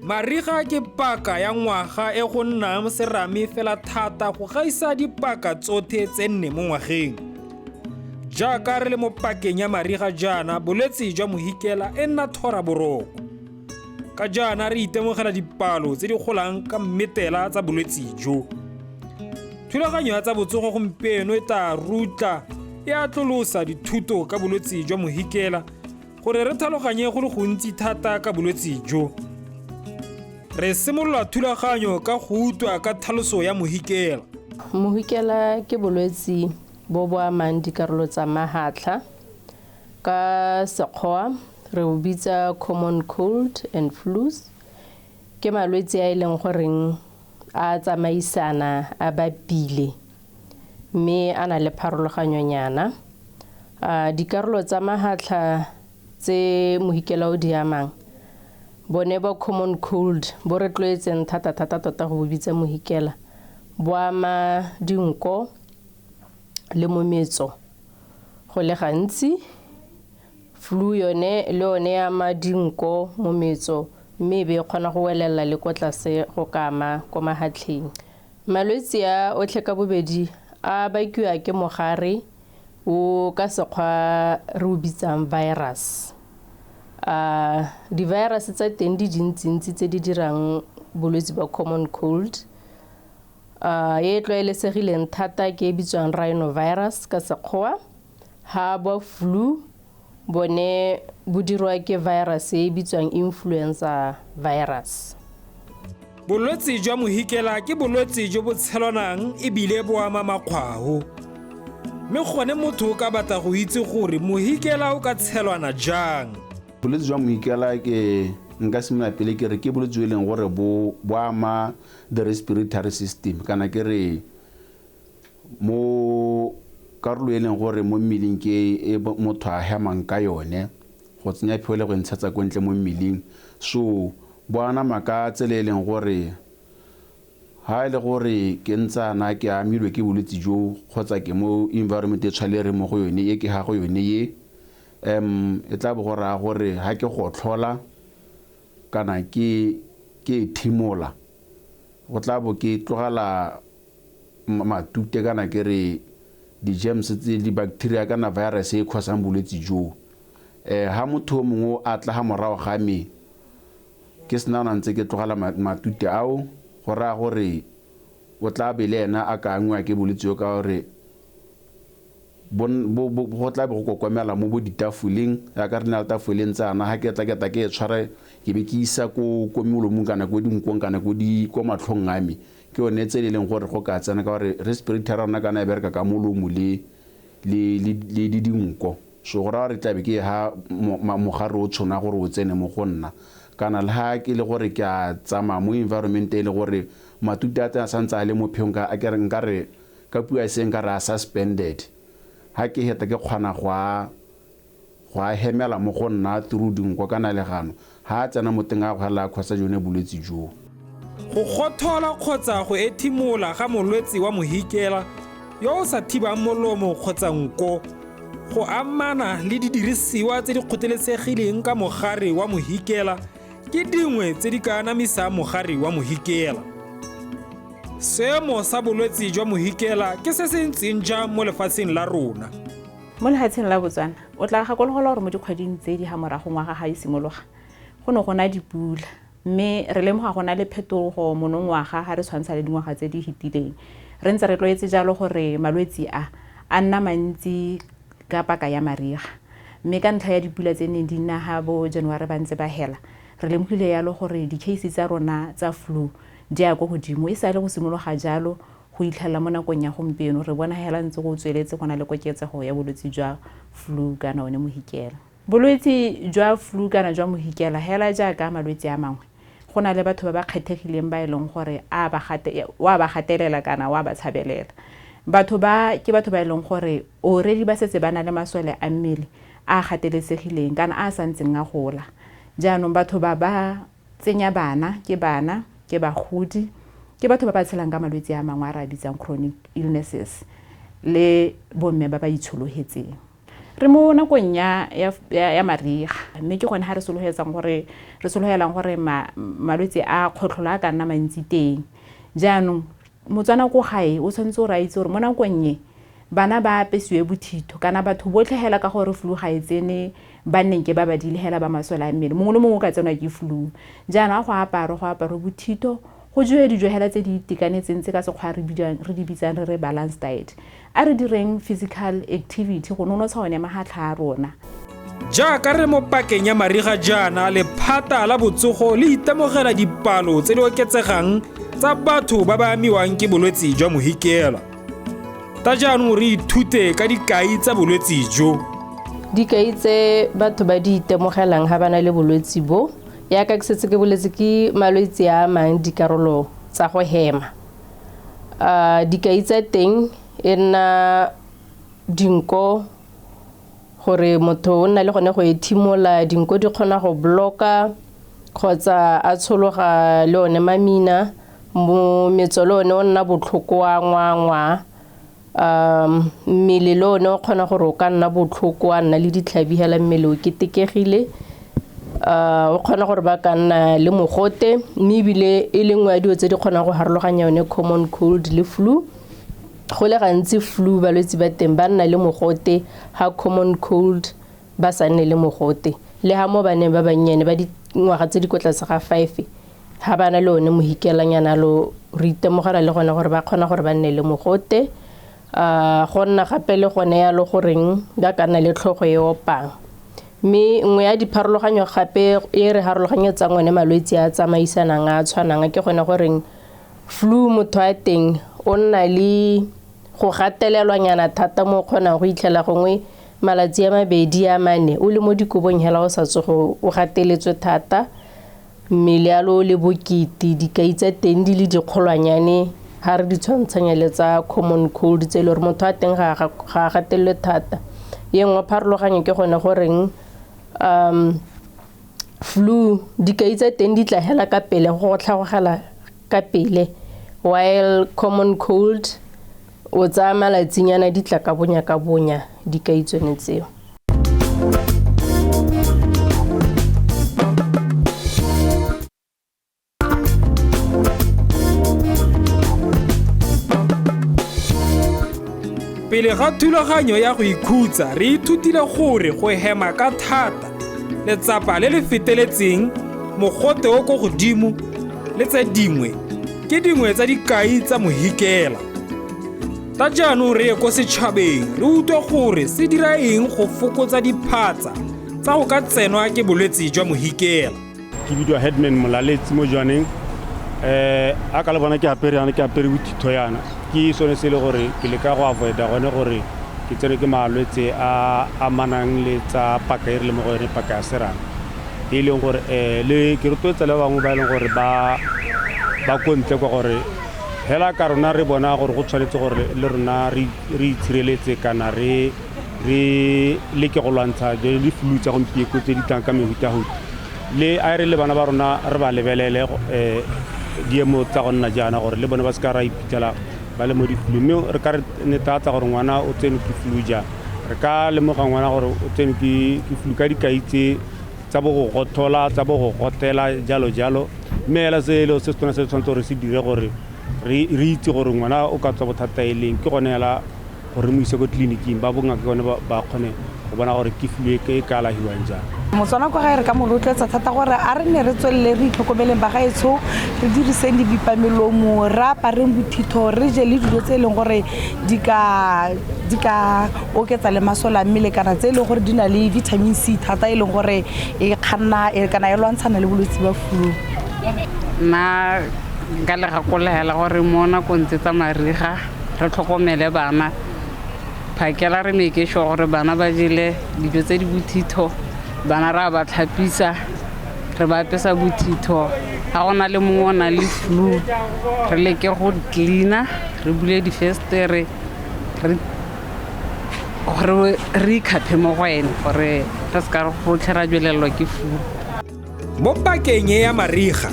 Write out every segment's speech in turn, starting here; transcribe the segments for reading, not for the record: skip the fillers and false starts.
Mariga ke paka ya ngwaga e go nnang serame fela thata go gaisa dipaka tsothe tse nne mo ngwageng. Jaaka re le mo pakeng ya mariga jaana, bolwetse jwa mohikela e nna thora boroko. Ka jaana re itemogela dipalo tse di golang ka mmetela tsa bolwetse jo. Thulaganyo ya tsa botsogo gompieno e tla rutla e atlolosa dithuto ka bolwetse jwa mohikela gore re tlhaloganye go le gontsi thata ka bolwetse jo. Re simolola thulaganyo ka go utlwa ka tlhaloso ya mohikela. Mohikela ke bolwetse bo bo amang dikarolo tsa mahatlha. Ka Sekgowa re o bitsa common cold and flus. Ke malwetse a e leng goreng a tsamaisana a bapile mme a na le pharologanyonyana. Dikarolo tsa mahatlha tse mohikela o di amang, bone ba common cold bo re tlwaetseng thata-thata tota go bo bitsa mohikela, bo ama dinko le mometso go le gantsi. Flu yone le yone e ama dinko, mometso mme e be e kgona go welela le ko tlase go ka ama ko mahatlheng. Malwetsi a otlhe ka bobedi a bakiwa ke mogare o ka sekgwa re o bitsang virus. A di-virus tsa teng di dintsintsi tse di dirang bolwetsi ba common cold. E e tlwaelesegileng thata ke e bitswang rhinovirus ka sekgowa. Ha ba flu bone bo dirwa ke virus e e bitswang influenza virus. Bolwetse jwa mohikela ke bolwetse jo bo tshelwanang ebile bo ama makgwaho. Mme gone motho o ka batla go itse gore mohikela o ka tshelwana jang. Bolwetse jwa mohikela ke nka simolola pele ke re ke bolwetse jo e leng gore bo bo ama the respiratory system kana ke re Mo karolo e leng gore mo mmeleng ke e motho a hemang ka yone go tsenya pheo le go e ntshetsa ko ntle mo mmeleng. So bo anama ka tsela e leng gore ha e le gore ke ntsana ke amilwe ke bolwetse jo kgotsa ke mo environment e tshwale re mo go yone e ke ga go yone ye e tla bo go raya gore ha ke gotlhola kana ke ke thimola go tla bo ke tlogela matute kana ke re di-germs tse di-bacteria kana virus e cause-ang bolwetse jo. Ha motho o mongwe a tla ga morago ga me ke sena ona ntse ke tlogela matute ao, go raya gore o tla be le ena a ka angwa ke bolwetse jo ka gore go tla be go kokomela mo bo ditafoleng jaaka re na le tafoleng tsana ga ke tla ke tla ke e tshwara ke be ke isa ko ko molomong kana ko dinkong kana ko di ko matlhong a me ke yone tse e leng gore go ka tsena ka gore respirator ya rona kana e bereka ka molomo le le le le dinko so go raya gore tlabe ke ha mogare o tshona gore o tsene mo go nna kana le ha ke le gore ke a tsamaya mo environment e le gore matute a teng a santse a le mo pheong ka ke re nka re Ka puo ya seeng ka re a suspended. Ha ke heta ke kgona go a go a hemela mo go nna through dinko kana legano. Ha a tsena mo teng a go hela a khosa jone bolwetsi joo. Go gothola kgotsa go ethimola ga molwetse wa mohikela yo o sa thibang molomo kgotsa nko go amana le didirisiwa tse di kgotelesegileng ka mogare wa mohikela ke dingwe tse di ka anamisang mogare wa mohikela. Seemo sa bolwetse jwa mohikela ke se se ntseng jang mo lefatsheng la rona? Mo lefatsheng la Botswana, o tla gakologelwa gore mo dikgweding tse di ga morago ngwaga ga e simologa, go ne go na dipula mme re lemoga go na le phetogo monongwaga ga re tshwantsha le dingwaga tse di fetileng. Re ntse re tlwaetse jalo gore malwetsi a, a nna mantsi ka paka ya mariga mme ka ntlha ya dipula tse neng di na ga bo January ba ntse ba hela, re lemogile yalo gore di-case tsa rona tsa flu di ya ko godimo. E sale go simologa jalo go itlhelela mo nakong ya gompieno re bona hela ntse go tsweletse go na le koketsego ya bolwetse jwa flu kana one mohikela. Bolwetse jwa flu kana jwa mohikela hela jaaka malwetse a mangwe, go na le batho ba ba kgethegileng ba e leng gore a ba wa ba gatelela kana wa ba tshabelela. Batho ba ke batho ba e leng gore already ba setse ba na le masole a mmele a a gateletsegileng kana a a santseng a gola. Jaanong batho ba ba tsenya bana, ke bana, ke bagodi, ke batho ba ba tshelang ka malwetse a mangwe a re a bitsang chronic illnesses le bomme ba ba itshologetseng. Re mo nakong ya mariga, mme ke gone ga re sologetsang gore re sologelang gore malwetse a kgotlholo a ka nna mantsi teng. Jaanong Motswana ko gae o tshwanetse gore a itse gore mo nakong e bana ba apesiwe bothitho, kana batho botlhe hela, ka gore flu ga e tsene banneng ke ba badile hela ba masole a mmele, mongwe le mongwe o ka tsenwa ke flu. Jaanong a go aparwe, go aparwe bothitho, go jewe dijo hela tse di itekanetseng tse ka sekgwa re di bitsang re re balanced diet. A re direng physical activity go nonotsha one mahatlha a rona. Jaaka re mo pakeng ya mariga jaana, lephata la botsogo le itemogela dipalo tse di oketsegang tsa batho ba ba amiwang ke bolwetse jwa mohikela. Ta jaanong re ithute ka dikai tsa bolwetse jo. Dikai tse batho ba di itemogelang ga ba na le bolwetse bo, yaka ke setse ke boletse, ke malwetse a amang dikarolo tsa go hema. Dikai tsa teng e nna dinko, gore motho o nna le gone go ethimola, dinko di kgona go bloka kgotsa a tshologa le one mamina, mometso le one o nna botlhoko wa ngwangwa, mmele le one o kgona gore o ka nna botlhoko wa nna le ditlhabi hela mmele o ketekegile. O kgona gore ba ka nna le mogote, mme ebile e le nngwe ya dilo tse di kgonang go harologanya yone common cold le flu. Go le gantsi flu balwetse ba teng ba nna le mogote, ha common cold ba sa nne le mogote. Le ha mo baneng ba bannyane ba dingwaga tse di kwa tlase ga 5 ha ba na le one mohikelanyana lo, re itemogela le gone gore ba kgona gore ba nne le mogote. Go nna gape le gone yalo goreng ba ka nna le tlhogo e opang. Mme nngwe ya dipharologanyo gape e re harologanyetsang one malwetse a tsamaisanang a tshwanang ke gone goreng flu motho a teng o nna le go gatelelwanyana thata mo o kgonang go itlhela gongwe malatsi a mabedi a mane o le mo dikobong hela o sa tsoge o gateletswe thata, mmele ya lo le bokete, dikai tsa teng di le dikgolwanyane ha re di tshwantshanya le tsa common cold tse e le gore motho a teng ga a gatelelwe thata. Ye nngwe pharologanyo ke gone goreng flu dikai tsa teng di tla hela ka pele, go tlhagogela ka pele, while common cold o tsaya malatsinyana di tla ka bonya ka bonya dikai tsone tseo. Pele ga thulaganyo ya go ikhutsa, re ithutile gore go hema ka thata, letsapa le le feteletseng, mogote o ko godimo le tse dingwe ke dingwe tsa dikai tsa mohikela. Ta jaanong re ye ko setšhabeng re utlwe gore se dira eng go fokotsa diphatsa tsa go ka tsenwa ke bolwetse jwa mohikela. Ke bidiwa Headman Molaletsi mo Jwaneng. A ka le bona ke apere yana, ke apere bothitho yana. Ke sone se e le gore ke leka go avoida gone gore ke tsene ke malwetse a amanang le tsa paka e re le mo go yone, paka ya serame. E leng gore le ke rotloetsa le ba bangwe ba e leng gore ba ko ntle kwa gore hela ka rona re bona gore go tshwanetse gore le rona re itshireletse kana re leke go lwantsha le flu tsa gompieno tse di tlang ka mehutahuta. Le a re le bana ba rona re ba lebelele diemo tsa go nna jaana gore le bone ba se ka ra iphitlhela ba le mo di-flu. Mme re ka re netefatsa gore ngwana o tsene ke flu jang? Re ka lemoga ngwana gore o tsene ke flu ka dikai tse tsa bo go gothola, tsa bo go gotela, jalo jalo. Mme hela se le se tshwana se tshwanetse gore se dire gore re itse gore ngwana o ka tswa bothata e leng, ke gone hela gore mo ise ko tleliniking ba bongaka ke gone ba kgone go bona gore ke flu e ka alafiwang jang. Motswana kwa gae re ka mo rotloetsa thata gore a re nne re tswelele re itlhokomeleng bagaetsho, re diriseng dibipamelomo, re apareng bothitho, re je le dijo tse e leng gore di ka oketsa le masole a mmele kana tse e leng gore di na le vitamin C thata e leng gore e kganna kana e lwantshana le bolwetse ba flu. Nna nka le gakologela gore mo nakong tse tsa mariga re tlhokomele bana, phakela re make sure gore bana ba jele dijo tse di bothitho, bana re a ba tlhapisa, re ba apesa bothitho. Ga go na le mongwe o nang le flu, re leke go cleaner, re bule difestere, gore re ikgaphe mo go ene gore re se ka rotlhe ra jwelelelwa ke flu. Mo pakeng e ya mariga,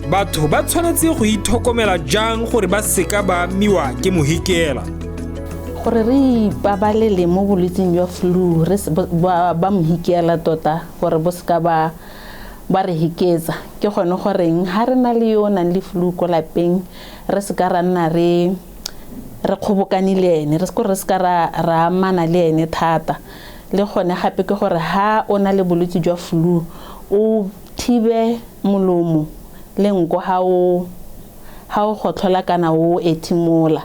batho ba tshwanetse go itlhokomela jang gore ba seka ba amiwa ke mohikela? Gore re ipabalele mo bolwetseng jwa flu re ba mohikela tota, gore bo seka ba re hiketsa, ke gone goreng ha re na le yo o nang le flu ko lapeng, re seka ra nna re kgobokane le ene, re se seka ra amana le ene thata. Le gone gape ke gore ha o na le bolwetse jwa flu, o thibe molomo le nko ha o gotlhola kana o ethimola.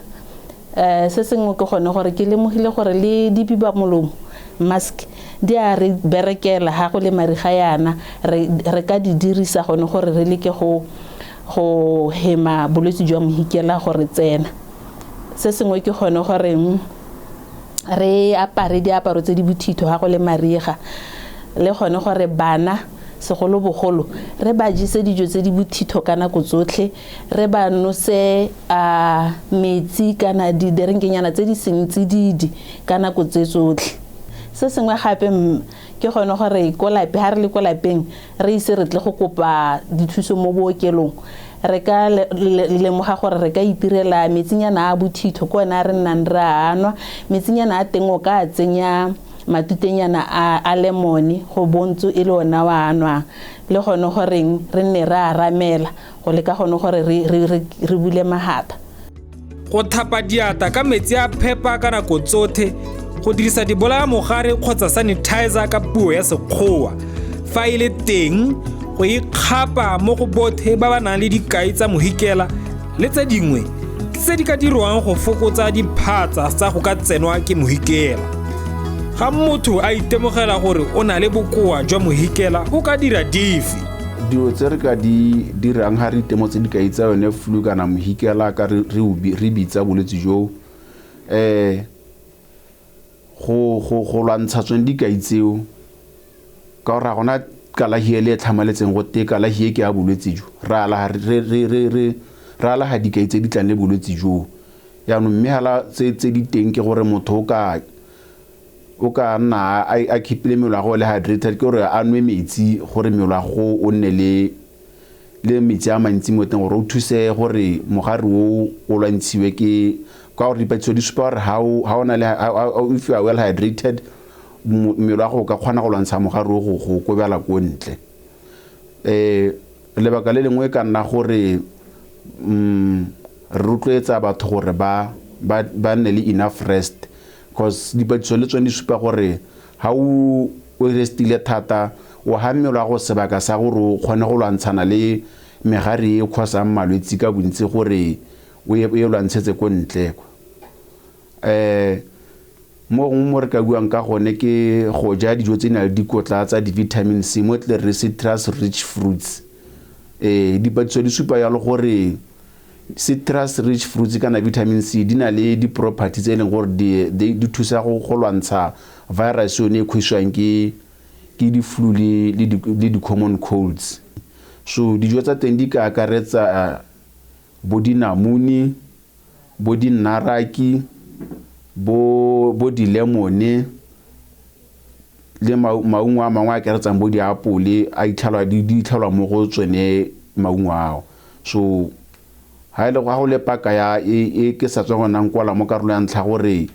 Se sengwe ke gone gore ke lemogile gore le dibiba molomo, mask, di a re berekela ha go le mariga yana. Re ka di dirisa gone gore re leke go hema bolwetse jwa mohikela gore tsena. Se sengwe ke gone gore re apare diaparo tse di bothitho ga go le mariga, le gone gore bana segolobogolo re ba jese dijo tse di bothitho ka nako tsotlhe, re ba nose a metsi kana diderenkenyana tse di seng tsididi ka nako tse tsotlhe. Se sengwe gape ke gone gore ko lape, ha re le ko lapeng, re ise re tle go kopa dithuso mo bookelong, re ka lemoga gore re ka itirela metsinyana a bothitho ke one a re nnang re a nwa. Metsinyana a teng o ka tsenya matutenyana a lemone go bontso e le ona wa nwang, le gone goreng re nne re a ramela go leka gone gore re bule mahatha. Go thapa diatla ka metsi a phepa ka nako tsothe, go dirisa dibolayamogare kgotsa sanitizer ka puo ya Sekgowa fa e le teng, go ikgapa mo go bothe ba ba nang le dikai tsa mohikela le tse dingwe ke tse di ka dirwang go fokotsa diphatsa tsa go ka tsenwa ke mohikela. Ga motho a itemogela gore o na le bokoa jwa mohikela, o ka dira dife? Dilo tse re ka di dirang ga re itemotse dikai tsa yone flu kana mohikela ka re bitsa bolwetse jo, go lwantsha tsone dikai tseo, ka gore ga gona kalafi e le e tlhamaletseng go te kalafi e ke ya bolwetse jo. Re alaga dikai tse di tlang le bolwetse jo yaanong, mme hala tse di teng ke gore motho o ka nna a keepile mmele wa gagwe le hydrated, ke gore a nwe metsi, gore mmele wa gago o nne le metsi a mantsi mo teng, gore o thuse gore mogare o lwantshiwe ke ka gore dipatlisiso di supa gore ha o na le if you are well hydrated, mmele wa gago o ka kgona go lwantsha mogare o go kobela ko ntle. Lebaka le lengwe e ka nna gore re rotloetsa batho gore ba nne le enough rest, cause dipatlisiso le tsone di supa gore ha o restile thata, o ha mmele wa go sebaka sa gore o kgone go lwantshana le megare e kgosang malwetse ka bontsi, gore o e lwantshetse ko ntle. Mo gongwe mo re ka buang ka gone ke go ja dijo tse di nang le dikotla tsa di-vitamin C, mo tle re citrus rich fruits. Dipatlisiso di supa jalo gore citrus rich fruits kana vitamin C di na le di-property tse e leng gore di thusa go lwantsha virus yone e kgwesiwang ke di-flu le di-common colds. So dijo tsa teng di ka akaretsa bo dinamune, bo dinaraki, bo dilemone le maungo a mangwe a akaretsang bo diapole a itlhelwa di itlhelwa mo go tsone maungo ao. So ha ile go le paka ya e ke sa tswa go nang kwala mo karolo ya ntlha, gore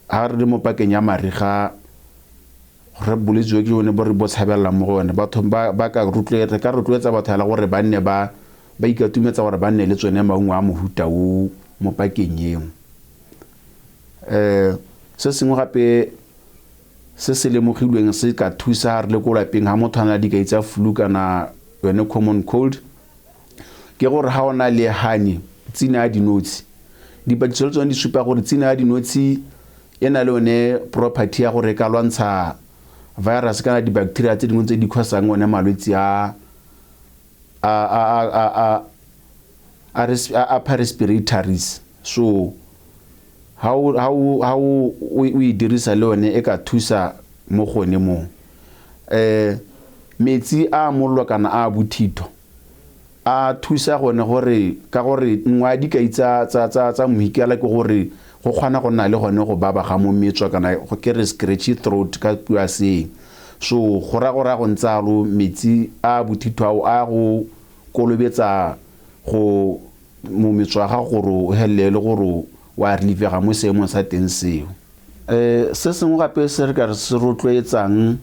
ha re le mo pakeng ya mariga, re bolwetse jo ke bone bo re bo tshabelelang mo go yone. Batho ba ka re ka rotloetsa batho hela gore ba nne ba ikatumetsa gore ba nne le tsone maungo a mohuta o mo pakeng eo. Se sengwe gape se se lemogilweng se ka thusa re le ko lapeng ha motho a na le dikai tsa flu kana yone common cold, ke gore ha o na le honey, tsina ya dinotshi. Dipatlisiso le tsone di supa gore tsina ya dinotshi e na le yone property ya gore e ka lwantsha virus kana di-bacteria tse dingwe tse di cause-ang one malwetse a upper respiratories. So ha o e dirisa le yone e ka thusa mo gone moo. Metsi a mollo kana a bothitho a thusa gone gore ka gore nngwe ya dikai tsa mohikela ke gore go kgona go nna le gone go baba ga mometswa, kana ke re scratchy throat ka puo ya seeng. So go raya gore a go ntse alo, metsi a bothitho ao a go kolobetsa go mometso wa gago gore o helele le gore wa relievega mo seemong sa teng seo. Se sengwe gape se re ka re se rotloetsang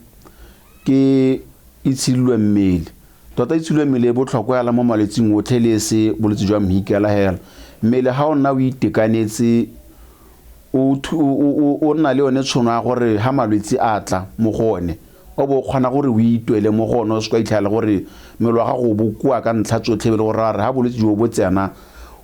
ke itshidilo mmele. Tota itshidilo mmele e botlhokwa hela mo malwetsing otlhe le se bolwetse jwa mhikela hela. Mmele ha o nna o itekanetse o nna le yone tshono ya gore ha malwetse a tla mo go one o bo kgona gore o itwele mo go one, o se ka itlhela gore mmele wa gago o bokoa ka ntlha tsotlhe, e le gore re ha bolwetse jo bo tsena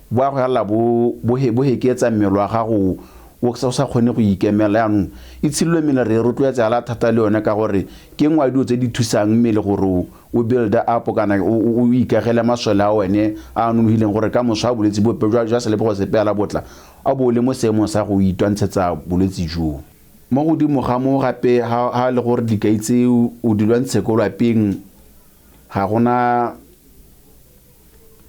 bo a go hela bo heketsa mmele wa gago o sa kgone go ikemela. Jaanong itshidilo mmele re e rotloetsa hela thata le yone ka gore ke nngwe ya dilo tse di thusang mmele gore o build up kana o ikagele masole a one a a nonofileng gore ka moso ha bolwetse bope jwa selebego sepe hela botla a bo o le mo seemong sa go itwantshetsa bolwetse joo. Mo godimo ga moo gape ha le gore dikai tse o di lwantshe ko lwapeng ga gona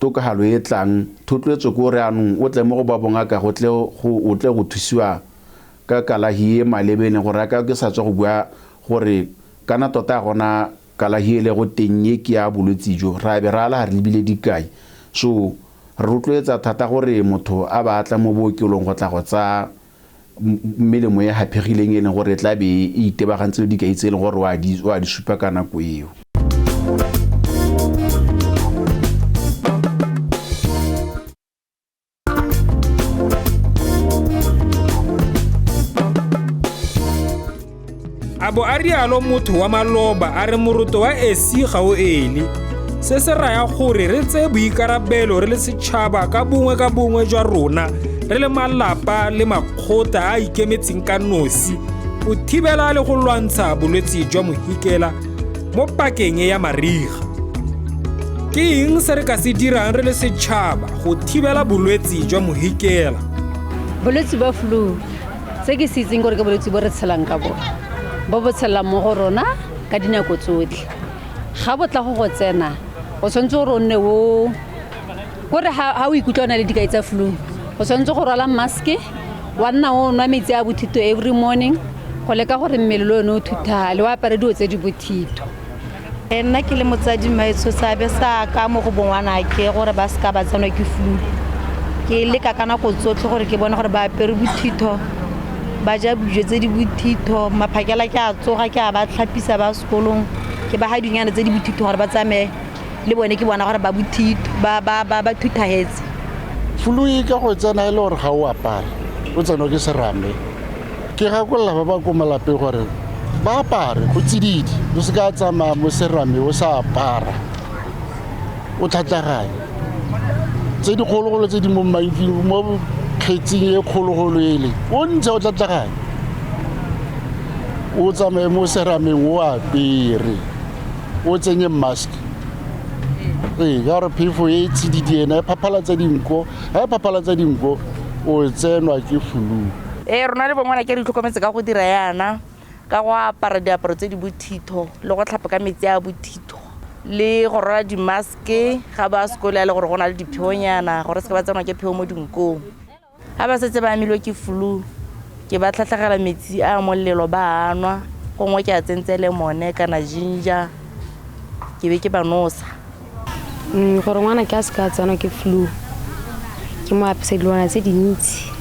tokagalo e tlang, thotloetso ke gore anong o tle mo go ba bongaka go tle o tle go thusiwa ka kalahi e maleba e leng gore ka ke sa tswa go bua gore kana tota gona kalahi e le go teng e ke ya bolwetse jo, ra be ra ala re lebile dikai. So re rotloetsa thata gore motho a ba tla mo bookelong go tla go tsaya melemo e haphegileng e leng gore e tla be e itebagantse le dikai tse e leng gore wa di supa ka nako eo. A bo a rialo motho wa maloba a re moroto wa esi ga o ele. Se se raya gore re tseye boikarabelo re le setšhaba ka bongwe jwa rona, re le malapa le makgotla a a ikemetseng ka nosi go thibela le go lwantsha bolwetse jwa mohikela mo pakeng e ya mariga. Ke eng se re ka se dirang re le setšhaba go thibela bolwetse jwa mohikela? Bolwetse ba flu, se ke se itseng gore ke bolwetse bo re tshelang ka bona, bo bo tshelang mo go rona ka dinako tsotlhe. Ga bo tla go go tsena, o tshwanetse gore o nne o kore ha o ikutlwa o na le dikai tsa flu, o tshwanetse go rwala mask, wa nna o nwa metsi a bothito every morning go leka gore mmele le one o thuthale, o apare dilo tse di bothito. Nna ke le motsadi maetsho, seabe sa ka mo go bongwanake gore ba seka ba tsenwa ke flu, ke leka ka nako tsotlhe gore ke bone gore ba apere bothito, ba ja dijo tse di bothito. Maphakela ke a tsoga ke a ba tlhapisa ba sekolong, ke ba ga dinyana tse di bothito gore ba tsamaye le bone, ke bona gore ba bothito, ba thuthahetse. Flu e ka go tsena e le gore ga o apare, o tsenwa ke serame. Ke gakolola ba ba ko malapeng gore ba apare go tsididi, o se ka tsamaya mo serame o sa apara, o tlhatlaganye. Tse dikgologolo tse di mo maifing, mo kgetsing e kgologolo ele, o ntse o tlhatlaganye, o tsamaye mo serameng o apere, o tsenye mask. Ee, ka gore phefo e tsididi ena e phaphalatsa dinko, ha e phaphalatsa dinko o tsenwa ke flu. Ee, rona le bongwana ke re itlhokometse ka go dira yana, ka go apara diaparo tse di bothitho le go tlhapa ka metsi a bothitho le go rwala di-mask ga ba sekolo ya le gore go na le dipheonyana gore se ka ba tsenwa ke pheo mo dinkong. Ga ba setse ba amilwe ke flu, ke ba tlhatlhagela metsi a molelo ba a nwa, gongwe ke a tsentse lemone kana ginger, ke be ke ba nosa. Gore ngwana ke a se ka tsenwa ke flu, ke mo apesa dilwana tse dintsi,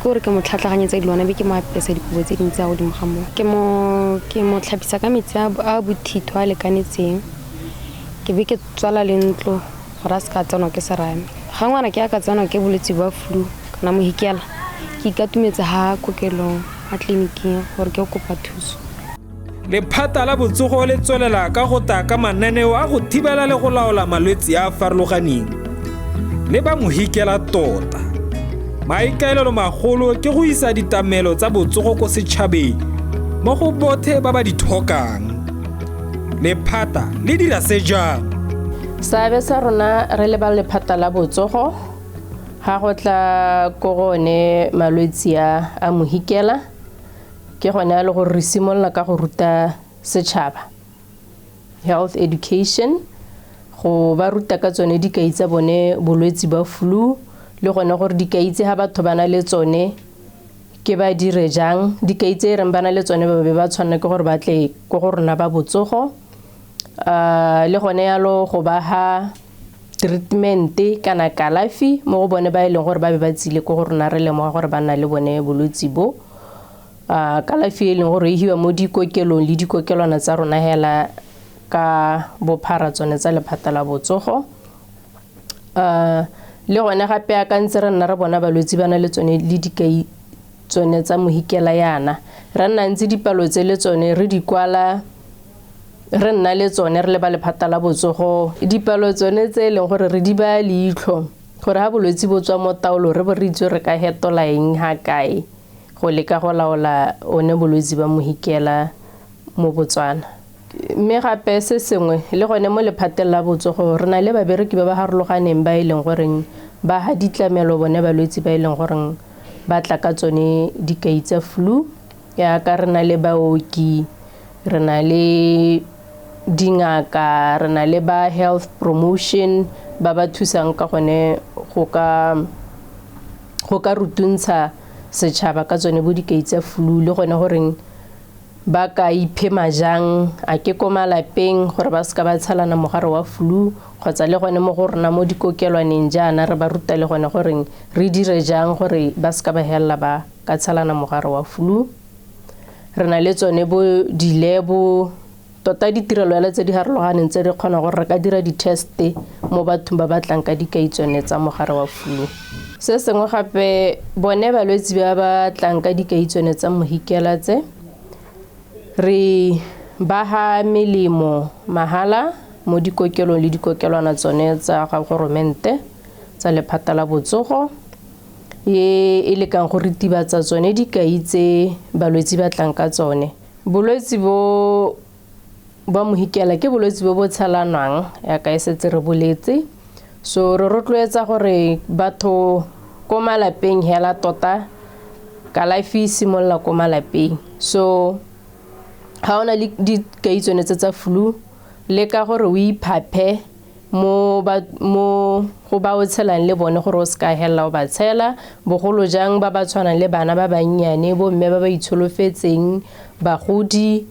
ke gore ke mo tlhatlhaganyetsa dilwana be ke mo apesa dikobo tse dintsi a godimo ga moo. Ke mo tlhapisa ka metsi a bothitho a lekanetseng, ke be ke tswala le ntlo gore a se ka tsenwa ke serame. Ga ngwana ke a ka tsenwa ke bolwetse ba flu kana mohikela, ke ikatumetsa ha kokelong a tleliniking gore ke kopa thuso. Lephata la botsogo le tswelela ka go tla ka mananeo a go thibela le go laola malwetse a a farologaneng le ba mohikela tota. Maikaelelo magolo ke go isa ditlamelo tsa botsogo ko setšhabeng mo go bothe ba ba di tlhokang. Lephata le dira se jang? Seabe sa rona re le ba lephata la botsogo ga go tla ko go one malwetse a mohikela, ke gone a le gore re simolola ka go ruta setšhaba health education, go ba ruta ka tsone dikai tsa bone bolwetse ba flu, le gone gore dikai tse ha batho ba na le tsone ke ba dire jang, dikai tse e reng ba na le tsone ba be ba tshwanela ke gore ba tle ko go rona ba botsogo. Le gone yalo go ba ha treatment kana kalafi mo go bone ba e leng gore ba be ba tsile ko go rona re lemoga gore ba na le bone bolwetse bo. Kalafi e leng gore e hiwa mo dikokelong le dikokelwana tsa rona hela ka bophara tsone tsa lephata la botsogo. Le gone gape a ka ntse re nna re bona balwetse ba na le tsone le dikai tsone tsa mohikela yana, re nna ntse dipalo tse le tsone re di kwala, re nna le tsone re le ba lephata la botsogo. Dipalo tsone tse e leng gore re di baya leitlho gore ha bolwetse bo tswa mo taolo re bo re itse re ka hetola eng ha kae go leka go laola one bolwetse ba mohikela mo Botswana. Mme gape se sengwe le gone mo lephateng la botsogo re na le babereki ba ba harologaneng ba e leng goreng ba ha ditlamelo bone balwetse ba e leng goreng ba tla ka tsone dikai tsa flu, yaka re na le baoki, re na le dingaka, re na le ba health promotion ba ba thusang ka gone go ka rutuntsha setšhaba ka tsone bo dikai tsa flu, le gone goreng ba ka iphema jang a ke ko malapeng gore ba seka ba tshelana mogare wa flu, kgotsa le gone mo go rona mo dikokelwaneng jaana re ba ruta le gone goreng re dire jang gore ba seka ba helela ba ka tshelana mogare wa flu. Re na le tsone bo dilebo, tota ditirelo hela tse di harologaneng tse re kgona gore re ka dira di-test mo bathong ba ba tlang ka dikai tsone tsa mogare wa flu. Se sengwe gape bone balwetse ba ba tlang ka dikai tsone tsa mohikela tse re ba ha melemo mahala mo dikokelong le dikokelwana tsone tsa ga goromente tsa lephata la botsogo, e e lekang go ritibatsa tsone dikai tse balwetse ba tlang ka tsone. Bolwetse bo ba mohikela ke bolwetse bo bo tshelanwang yaka e setse re boletse, so re rotloetsa gore batho ko malapeng hela tota kalafi e simolola ko malapeng. So ha ona le dikai tsone tse tsa flu, leka gore o iphaphe mo go ba o tshelang le bone gore o seka hella o ba tshela, bogolo jang ba ba tshwanang le bana ba bannyane, bo mme ba ba itsholofetseng, bagodi,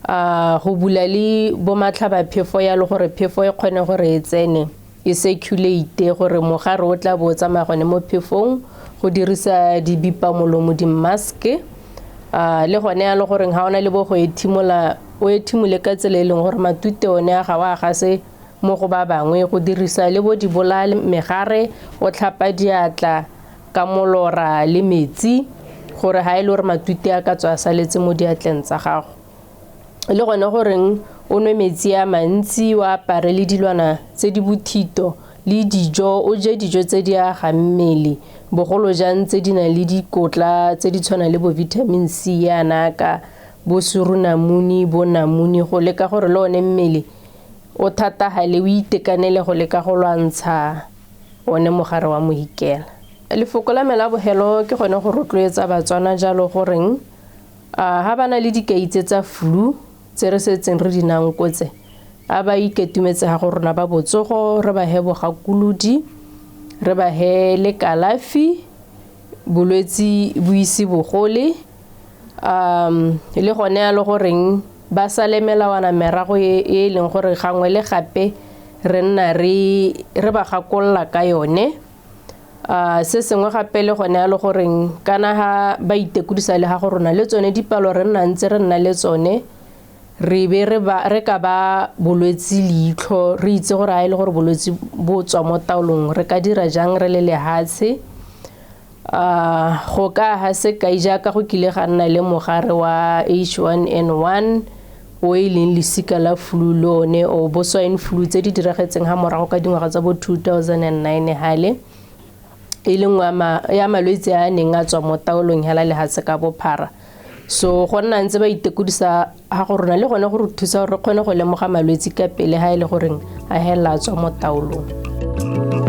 go bula le bo matlhabaphefo ya le gore phefo e kgone gore e tsene e circulate gore mogare o tla bo o tsamaya gone mo phefong, go dirisa dibipamolomo, di-mask, le gone ya le goreng ha ona le bo go ethimola o ethimole ka tsela e leng gore matute one a ga wa gase mo go ba bangwe, go dirisa le bo dibolaya megare, o tlhapa diatla ka molora le metsi gore ha e le gore matute a ka tswa a saletse mo diatleng tsa gago. Le gone goreng o nwe metsi a mantsi, o apare le dilwana tse di bothito le dijo, o je dijo tse di agang mmele, bogolo jang tse di nang le dikotla tse di tshwanang le bo vitamin C yana ka bo surunamune, bo namune, go leka gore le one mmele o thatagale o itekanele go leka go lwantsha one mogare wa mohikela. Lefoko la me la bogelo ke gone go rotloetsa Batswana jalo goreng ha ba na le dikai tse tsa flu tse re setseng re di nankotse, a ba iketumetse ga go rona ba botsogo, re ba he bogakolodi, re ba he le kalafi, bolwetse bo ise bogole, le gone ya le goreng ba sale melawana merago e e leng gore gangwe le gape re nna re ba gakolola ka yone. Se sengwe gape le gone ya le goreng kana ha ba itekodisa le ga go rona le tsone dipalo re nna ntse re nna le tsone, re be re ka ba bolwetse leitlho, re itse gore ha e le gore bolwetse bo tswa mo taolong re ka dira jang re le lehatshe. Go ka ha sekai jaaka go kile ga nna le mogare wa H1N1 o e leng lesika la flu le one o bo swine flu tse di diragetseng ha morago ka dingwaga tsa bo 2009 hale, e le nngwe ya malwetse a neng a tswa mo taolong hela lehatshe ka bophara. So go nna ntse ba itekodisa ga go rona le gone go re thusa gore re kgone go lemoga malwetse ka pele ha e le goreng a hela a tswa mo taolong.